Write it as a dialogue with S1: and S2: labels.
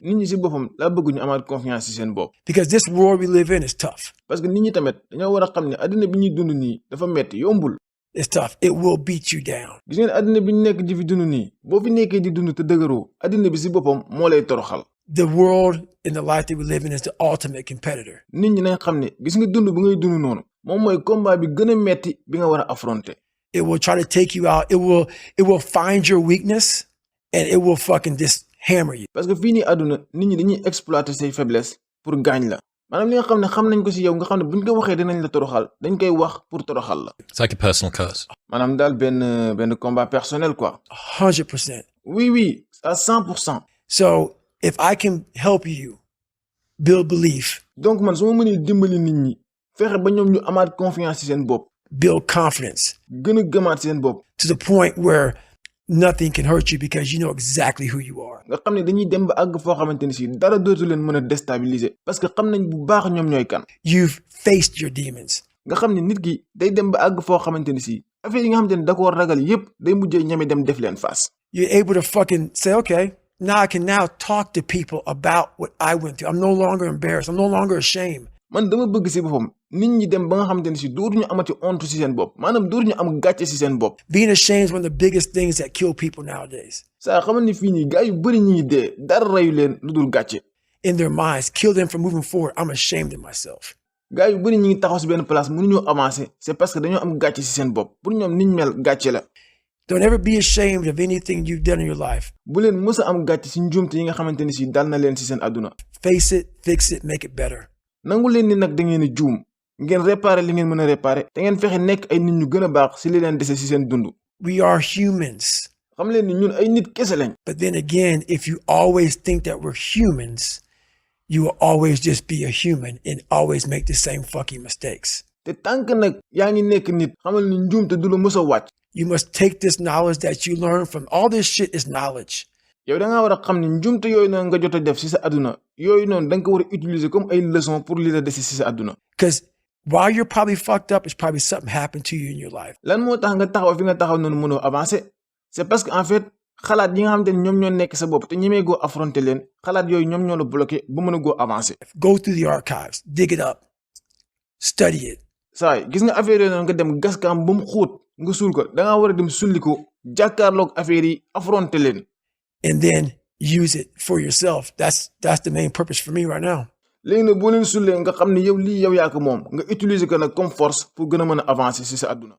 S1: nit ñi si boppam laa bëgg ñu amaat confiance ci seen bopp.
S2: Because this world we live in is tough.
S1: parce que nit ñi tamit dañoo war a xam ne àddina bi ñuy dund nii dafa metti yombul.
S2: It's tough. It will beat you down.
S1: gis ngeen àddina bi ñu nekk di fi dund nii boo fi nekkee di dund te dëgëroo àddina bi si boppam moo lay toroxal.
S2: The world and the life that we live in is the ultimate competitor.
S1: nit ñi nañ xam ne gis nga dund bi ngay dund noonu moom mooy combat bi gën a metti bi nga war a affronter.
S2: It will try to take you out. It will find your weakness and it will fucking just hammer you.
S1: parce que fii nii àdduna nit ñi dañuy exploiter say faiblesse pour gaañ la maanaam li nga xam ne xam nañ ko si yow nga xam ne buñ ko waxee dinañ la toroxal dañ koy wax pour toroxal la.
S3: It's like a personal curse.
S1: maanaam daal benn combat personnel quoi.
S2: 100%.
S1: oui à 100%.
S2: So if I can help you build belief,
S1: donc man su ma mënee dimbali nit ñi fexe ba ñoom ñu amaat confiance ci seen bopp.
S2: build confidence
S1: gën a gëmaat ci seen bopp.
S2: to the point where nothing can hurt you because you know exactly who you are.
S1: nga xam ne dañuy dem ba àgg foo xamante ni si dara dootu leen mën a déstabiliser parce que xam nañ bu baax ñoom ñooy kan.
S2: You've faced your demons.
S1: nga xam ne nit ki day dem ba àgg foo xamante ni si affaire yi nga xamante ni da koo ragal yépp day mujjee ñeme dem def leen face.
S2: You're able to fucking say, okay, now I can now talk to people about what I went through. I'm no longer embarrassed. I'm no longer ashamed.
S1: man dama bëgg si boppam nit ñi dem ba nga xamante ni si dootuñu amati honte si seen bopp maanaam dootuñu am gàcce si seen bopp.
S2: Being ashamed is one of the biggest things that kill people nowadays.
S1: saa xamal ni fii nii gars yu bëri ñi ngi dee dara reyu leen lu dul gàcce.
S2: In their minds, kill them from moving forward. I'm ashamed of myself.
S1: gars yu bëri ñi ngi taxaw si benn place mënuñoo avancer c'est parce que dañoo am gàcce si seen bopp pour ñoom niñ mel gàcce la.
S2: Don't ever be ashamed of anything you've done in your life.
S1: bu leen mës a am gàcce si njuumte yi nga xamante ni si dal na leen si seen àdduna.
S2: Face it, fix it, make it better.
S1: nangu leen ni nag da ngeen a juum ngeen réparer li ngeen mën a réparer te ngeen fexe nekk ay nit ñu gën a baax si li leen dese si seen dund.
S2: We are humans.
S1: xam leen ni ñun ay nit kese lañ.
S2: But then again, if you always think that we're humans, you will always just be a human and always make the same fucking mistakes.
S1: te tànk nag yaa ngi nekk nit xamal ni njuumte du la mës a wàcc.
S2: You must take this knowledge that you learn from all this shit is knowledge.
S1: yow da ngaa war a xam ni njuumte yooyu noonu nga jot a def si sa àdduna yooyu noonu da nga ko war a utiliser comme ay leçon pour li la dese si sa àdduna.
S2: Because while you're probably fucked up, it's probably something happened to you in your life.
S1: lan moo tax nga taxaw fi nga taxaw noonu mënoo avancer c'est parce que en fait xalaat yi nga xamante ni ñoom ñoo nekk sa bopp te ñemee goo affronter leen xalaat yooyu ñoom ñoo la bloqué ba mën a goo avancer.
S2: Go through the archives, dig it up, study it.
S1: saay gis nga affaire yooyu noonu nga dem gas kaam ba mu xóot nga suul ko da ngaa war a dem sulli ko jàkkaarloog affaire yi affronter leen.
S2: And then use it for yourself. That's the main purpose for me right now.
S1: léegi nag boo leen sullee nga xam ne yow lii yow yaa ko moom nga utiliser ko nag comme force pour gën a mën a avancer si sa àdduna.